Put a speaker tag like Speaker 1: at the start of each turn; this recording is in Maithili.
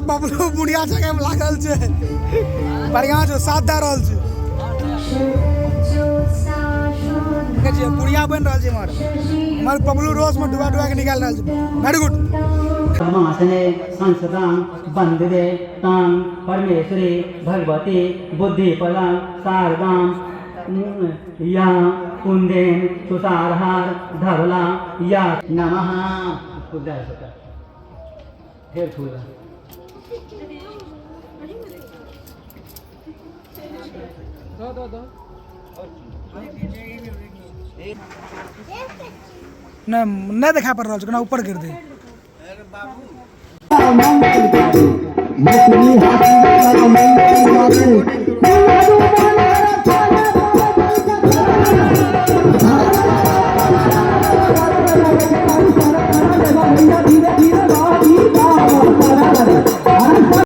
Speaker 1: बबलू बुढ़िया जगह में लागल छै, बढ़िया छौ, साथ दए रहल छै। देखै छियै, बुढ़िया बनि रहल छै। इम्हर इम्हर बबलू रोज में डुबा डुबा के निकालि रहल छै। Very good.
Speaker 2: पद्मासने संसदां वन्दे तां परमेश्वरी भगवती बुद्धिपदां शारदां या कुन्देन तुषारहार धवला या नमः। फेर छू।
Speaker 1: नहि नहि, देखा पड़ रहल छै, कोना ऊपर कर दे।